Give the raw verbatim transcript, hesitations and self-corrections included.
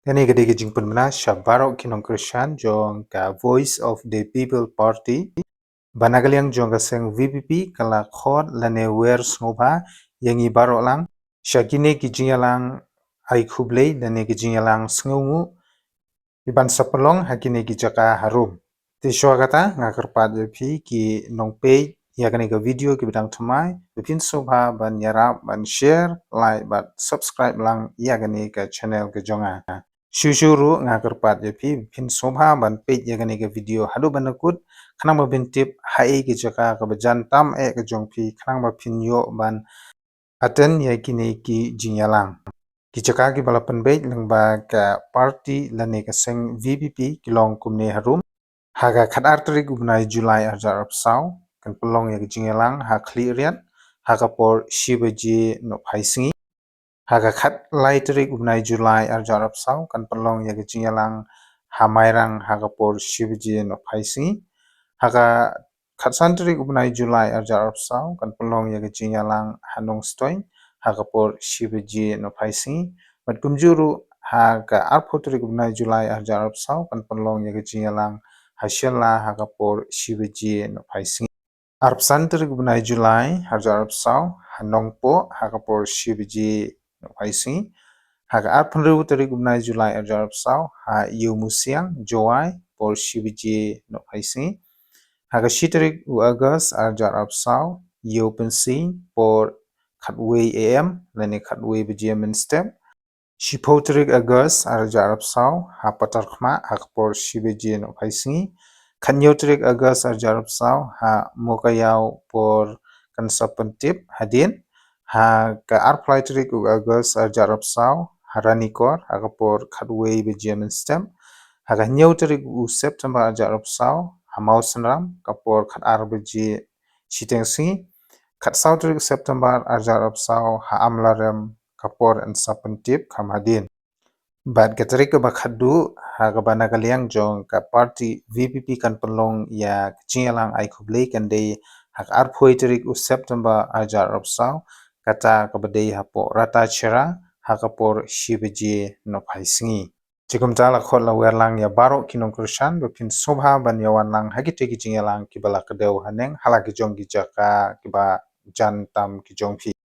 Kane ka dei ka jingpynbna sha baroh ki nongkyrshan jong ka Voice of the People Party ba na ka liang jong ka seng VPP ka la khot lane wer sngewbha ïa ngi baroh lang sha kine ki jingïalang ai khublei lane ki jingïalang sngewnguh kiban sa pynlong ha kine ki jaka harum. Te shuwa kata nga kyrpad ïa phi ki nongpeit ïa kane ka video kiba dang thymmai, ba phin sngewbha ban ïarap, ban share, like bad subscribe lang ïa kane ka channel ka jong nga. Shuh shuh ruh nga kyrpad ïa phi ba phin sngewbha ban peit ïa kane ka video haduh ban da kut, khnang ba phin tip haei ka jaka kaba jan tam eh ka jong phi, khnang ba phin ïoh ban attend ïa kine ki jingïalang. Ki jaka kiba la pynbeit lyngba ka party lane ka seng VPP ki long kumne harum: ha ka khatar tarik u bnai July arhajar arphew saw kan pynlong ïa ka jingïalang ha Khliehriat ha ka por shi baje nohphai sngi. Ha ka khatlai tarik u bnai July arhajar arphew saw kan pynlong ïa ka jingïalang ha Mairang ha ka por shi baje nohphai sngi. Ha ka khatsan tarik u bnai July arhajar arphew saw kan pynlong ïa ka jingïalang ha Nongstoiñ ha ka por shi baje nohphai sngi. Bad kumjuh ruh ha ka arphew tarik u bnai July arhajar arphew saw kan pynlong ïa ka jingïalang ha Shella ha ka por shi baje nohphai sngi. Arphew san tarik u bnai July arhajar arphew saw ha Nongpoh ha ka por shi baje nohphai sngi. Ha ka arphew hynriew tarik u bnai July arhajar arphew saw ha Ïewmusiang, Jowai, por shi baje nohphai sngi. Ha ka shi tarik u August arhajar arphew saw, Ïewpynsieñ, por khatwei A M lane khatwei baje mynstep. Shiphew tarik August arhajar arphew saw ha Patharkhmah ha ka por shi baje nohphai sngi. Khathynñiew tarik August arhajar arphew saw ha Mowkaiaw, por kan sa pyntip hadien. Ha ka arphew lai tarik u August arhajar arphew saw ha Ranikor ha ka por khatwei baje mynstep. Ha ka hynñiew tarik u September arhajar arphew saw ha Mawsynram ka por khatar baje shiteng sngi. Khatsaw tarik September arhajar arphew saw ha Amlarem ka por yn sa pyntip kham hadien. Bad ka tarik kaba khatduh ha kaba na ka liang jong ka party VPP kan pynlong ïa ka jingïalang ai khublei kan dei ha ka arphew tarik u September arhajar arphew saw, kata kaba dei hapoh Ratacherra ha ka por shi baje nohphai sngi. Te kumta la khot la wer lang ïa baroh ki nongkyrshan ba phin sngewbha ban ïawan lang ha kitei ki jingïalang kiba la kdew haneng ha la ki jong ki jaka kiba jan tam ki jong phi.